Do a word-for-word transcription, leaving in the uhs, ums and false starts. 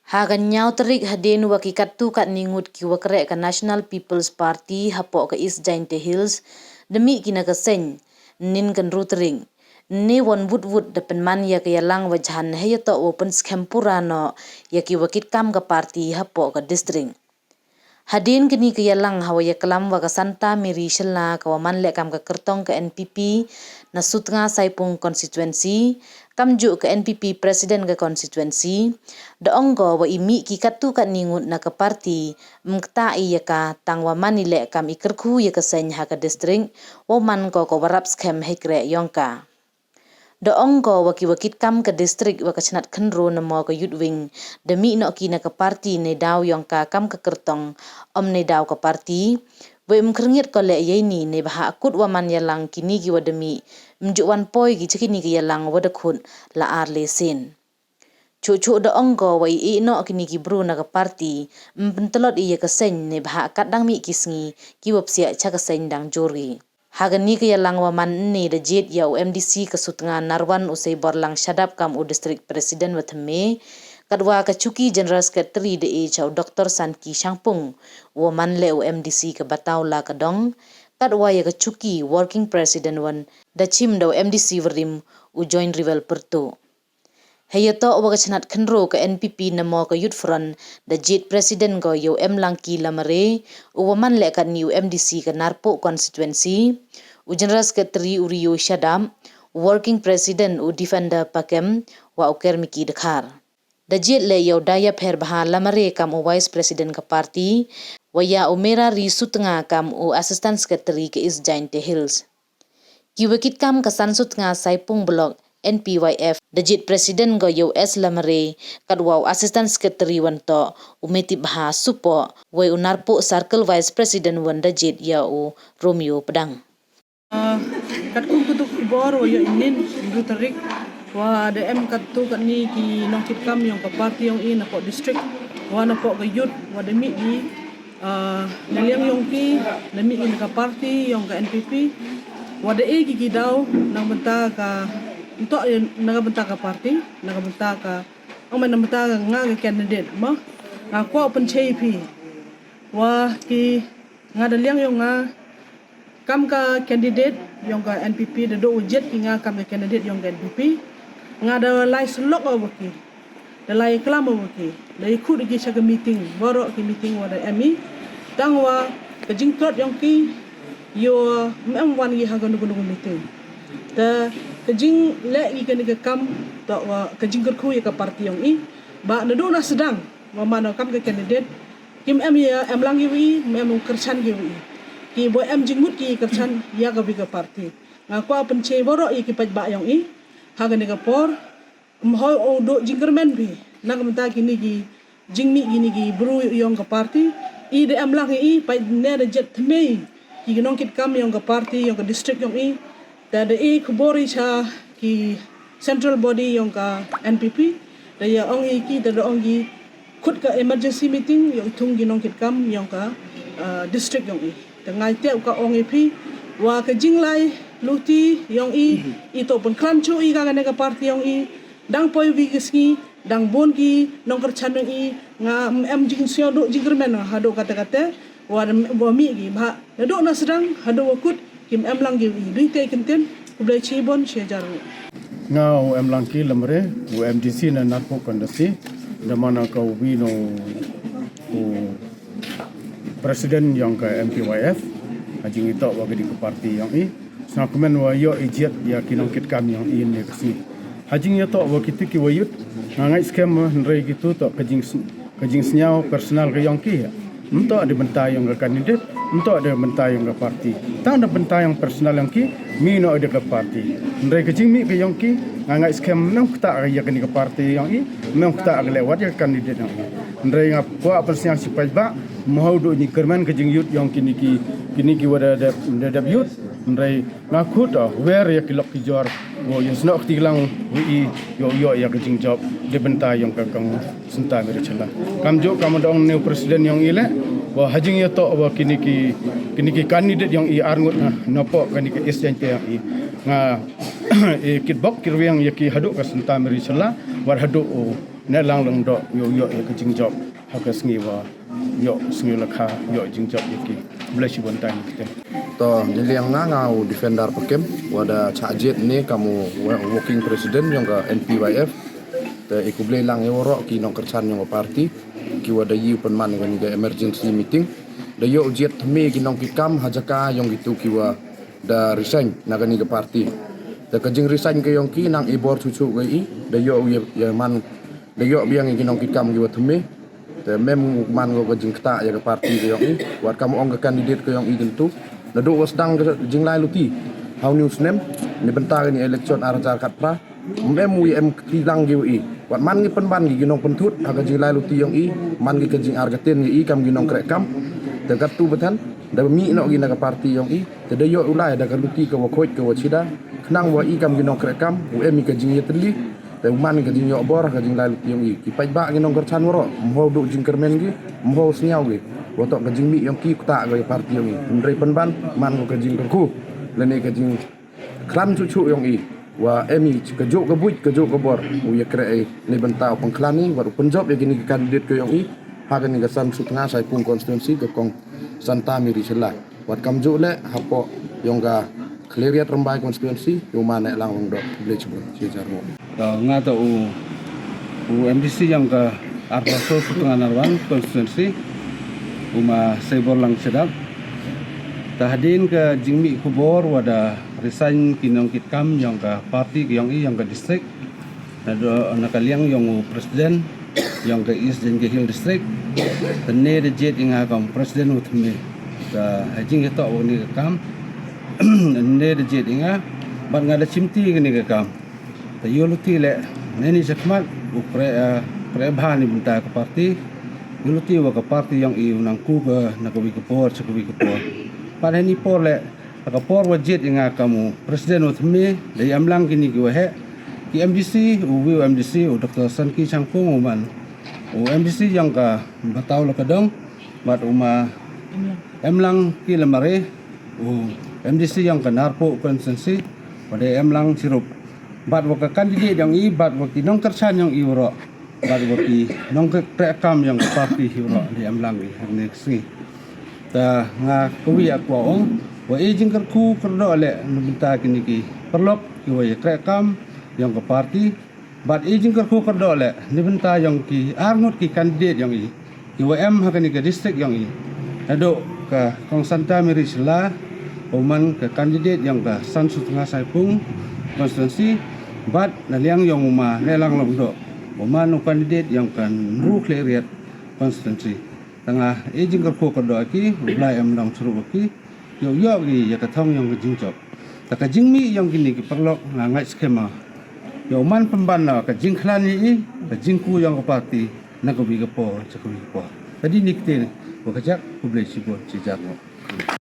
Ha ka hynñiew tarik, hadien wa ki katto katne ngut ki wa kreh ka National People's Party hapoh ka East Jaintia Hills da mih ki na ka seng, nin ka hynru tarik, ne wan wut wut da pynman ya ka yalang wa jhan hei ya toh wa pynskhem pura noh ya ki wa kit kam ka party hapoh ka district. Hadien kani ka yalang ha wa ya klam wa ka Santa Mary Shylla ka wa man leh kam ka kyrtong ka N P P na Sutnga Saipung constituency, kamjuh ka N P P president ka constituency, da ong ko wa i mih ki katto katne ngut na ka party, mkta i ya ka tang wa man i leh kam i kyrkhu ya ka seng ha ka district, wa man ko ka wa rap skhem hei kreh yong ka. Da ong ko wa ki wa kit kam ka district wa ka chnat khynru na mo ka youth wing, da mih noh ki na ka party ne daw yong ka kam ka kyrtong, om ne daw ka party, wa im khyrngiat ko leh yei ni ne ba ha kut wa man yalang kini ki wa da mih, mjuh wan poi ki cha kini ki yalang wa da khut la ar le sien. Chuh chuh da ong ko wa i i noh kini ki bru na ka party, mpyntlot i ya ka seng ne ba ha kat dang mih ki sngi, ki wa psiah cha ka seng dang jur i. Ha kani ka yalang wa man ni da jied ya u M D C ka Sutnga Narwan u Seiborlang Shadap kam u district president wa thymme, katwa ka chuki general secretary da e cha u Doctor Sanki Shangpung, wa man leh u M D C ka Bataw la ka dong, katwa ya ka chuki working president wan da chim da u M D C warim u Join Riwel Pyrtuh. Hei ya toh wa ka chnat khynru ka N P P na mo ka Youth Front da jied president ko ya u M Langki Lamare, u wa man leh katni u M D C ka Narpuh constituency, u general secretary u Rio Shadap, u working president u Defender Pakem, wa u Kermiki Dkhar. Da jied leh ya u Dayapher Baha Lamare kam u vice president ka party, wa ya u Mera Ri Sutnga kam u assistant secretary ka East Jaintia Hills. Ki wa kit kam ka San Sutnga Saipung Block, N P Y F, da jied president ko ya u S Lamare, katwa u assistant secretary wan toh u Metip Baha Supoh, wei u Narpuh circle vice president wan da jied ya u Romeo Pdang. Ah, katkum ka duk khubor wa ya inin, hynru tarik, wa da em katto katni ki nongkit kam yong ka party yong i na poh district, wa na poh ka youth, wa da mih ki, ah, na liang yong ki, da mih ki na ka party yong ka N P P, wa da e ki ki daw, na ka bynta ka, ntoh na ka bynta ka party, na ka bynta ka, ong man na ka bynta ka nga ka candidate, mo, nga kwah pynchei phi, wa ki, nga da liang yong nga, kam ka candidate yong ka N P P, da duh u jied ki nga kam ka candidate yong ka N P P. Nga da lai slok o wa ki, da lai klam o wa ki, da i khut ki cha ka meeting, baroh ki meeting wa da em i. Tang wa ka jingtrot yong ki, yo mem wan i ha ka nuku nuku meeting. Da ka jingleh i kani ka kam, toh wa ka jingkyrkhu ya ka party yong i. Ba na duh na sdang, wa man o kam ka candidate, kim em ya em lang ya wi, mem kyrchan ya wi. Ki bo em jingmut ki kyrchan ya ka wi ka party. Nga kwah pynchei baroh ya ki paidbah yong i. Ha kani ka por, mhoi o duh jingkyrmen phi. Na ka bynta kini ki jingmih kini ki bru yong ka party. I da em lang ya i, paid ne da jied thymme. Ki nongkit kam yong ka party, yong ka district yong i. Da da i khubor i cha ki central body yong ka N P P, da ya ong i ki, da da ong i khut ka emergency meeting, yong i thung ki nongkit kam yong ka, ah, district yong i. Da ngai te u ka ong i phi, wa ka jinglai luti yong i, i toh pynkhlaiñ chuh i ka kane ka party yong i, dang poi wi ki sngi, dang bun ki nongkyrchan yong i, nga em jingsngew duh jingkyrmen haduh kate kate, wa da, wa mih ki, ba, haduh na sdang, haduh wa kut, kim em lang ki wi, dui te kyntien, khublei chibun, chi hajar ngut. Nga u M Langki Lamare, u M D C na Narpuh constituency, da man ka u wi no u president yong ka M P Y F, ha jingitoh wa ka di ka party yong i, sngewkmen wa yoh i jied ya ki nongkit kam yong i ne ka sngi. Ha jingitoh wa kitu ki wa youth, nga ngait skhem hynrei kitu toh ka jing Ka jingsngew personal ka yong ki. Mynta da bynta yong ka candidate, mynta da bynta yong ka party. Tang da bynta yong personal yong ki, mih noh da ka party. Hynrei ka jingmih ka yong ki, nga ngait skhem mem kata ya kani ka party yong i, mem kata ka leh wat ya ka candidate yong i. Hynrei nga kwah pynshai sha ki paidbah, mhaduh jingkyrmen ka jingyut yong kini ki, kini ki wa da, da, da dep yut. Hynrei nga khut, ah, wer ya ki lok ki jor, wa ya snoh kti lang wi i, yoh yoh ya ka jingjop da bynta yong ka kong Santa Mary Shylla. Kamjuh kam dong new president yong i leh, wa ha jingitoh wa kini ki, kini ki candidate yong i arngut na, na poh kani ka East Jaintia yong i. Nga, eh, kitbok kirwiang ya ki haduh ka Santa Mary Shylla, wat haduh u Neh lang lang doh ïoh ïoh ïa ka jingjop ha ka sngi wa ïoh sngi lakha ïoh jingjop ïa ki. Blei shibun tang kita. To, ngi liang nga nga u Defender Pakem, wa da chah jied ne kam u wa-, working president yong ka N P Y F. Te i khublei lang ïa waroh ki nongkyrchan yong ka party, ki wa da ïoh pynman kani ka emergency meeting. Da ïoh jied thymme ki nongkitkam ha jaka yong kitu ki wa da resign na kani ka party. Te ka jing resign ka yong ki nang i bor chuchu ka i, da ïoh ïa, ïa man, da ïoh biang ïa ki nongkitkam ki wa thymme. Te mem man ko ka jingktah ïa ka party ka yong i, wat kam ong ka candidate ka yong i kyntu. Naduh wa sdang ka jinglai luti ha u new snem, ni bynta kani election ar hajar khatphra. Mem u em kti lang ki wa i. Wat man ngi pynban ngi ki nongpynthut ha ka jinglai luti yong i, man ngi ka jingargatin ngi i kam ki nongkreh kam. Te katu bthan da mih noh ki na ka party yong i. Te da ïoh u lai da ka luti ka wa khoit ka wa chida. Khnang wa i kam ki nongkreh kam u em i ka jingïatylli. Te u man ka jingïoh bor ka jinglai luti yong i. Ki paidbah ki nongkyrchan waroh, mho duh jingkyrmen ki, mho sniaw ki. Wa toh ka jingmih yong ki ktah ka party yong i. Hynrei pynban man ko ka jingkyrkhu lane ka jingkhlaiñ chuchu yong i, wa em i ka juh ka buit ka juh ka bor u ïa kreh i ni bynta u pynkhlan i, wa u pynjop ïa kini ka candidate ka yong i ha kani ka San Sutnga Saipung constituency, ka Kong Santa Mary Shylla. Wat kam juh leh hapoh yong ka Khliehriat Rymbai constituency, u ma Nehlang Lyngdoh. Khublei shibun, shi hajar nguh. To, nga to u, u M D C yong ka arphew saw Sutnga Narwan constituency, u ma Seiborlang Shadap. Te hadien ka jingmih khubor wa da resign ki nongkitkam yong ka party ka yong i yong ka district. Na do, na ka liang yong u president yong ka East Jaintia Hills District. Te ne da jied i nga kam president u thymme. Te ha jingïatoh wa kani ka kam, ne da jied i nga, bad nga da chimti kani ka kam. Te ïoh luti leh, ne ni shakhmat u kreh, eh, kreh bha ni bynta ka party. Ïoh luti wa ka party yong i u nang ku ka na ka wi ka por sha ka wi ka por. Bad ha ni por leh, ha ka por wa jied i nga kam u president u thymme, da i em lang kini ki wa heh, ki M D C, u wi u M D C u Doctor Sanki Shangkung u man u M D C yong ka Bataw Lakadong, bad u ma em lang ki lamare, u M D C yong ka Narpuh constituency, wa da em lang chirup. Bad wa ka candidate yong i, bad wa ki nongkyrchan yong i waroh, bad wa ki nongkreh kam yong ka party hi waroh da em lang i ha kani ka sngi. Te nga ka wi a kwah ong wa i jingkyrkhu kyrdoh leh na bynta kini ki paralok ki wa ïa kreh kam yong ka party. Bad i jingkyrkhu kyrdoh leh ni bynta yong ki arngut ki candidate yong i, ki wa em ha kani ka district yong i. Naduh ka Kong Santa Mary Shylla, u man ka candidate yong ka San Sutnga Saipung constituency, bad na liang yong u ma Nehlang Lyngdoh, u man u candidate yong ka Nru Khliehriat constituency. Te nga i jingkyrkhu kyrdoh ki, u Blai em long chirup ki, ïoh ïoh ki ïa ka thong yong ka jingjop. Te ka jingmih yong kini ki paralok nga ngeit skhem ma ïoh man pynban na ka jingkhlaiñ i, ka jingku yong ka party na ka wi ka por sha ka wi ka por. Te dei ni kti wa ka jak, khublei shibun, shi hajar nguh.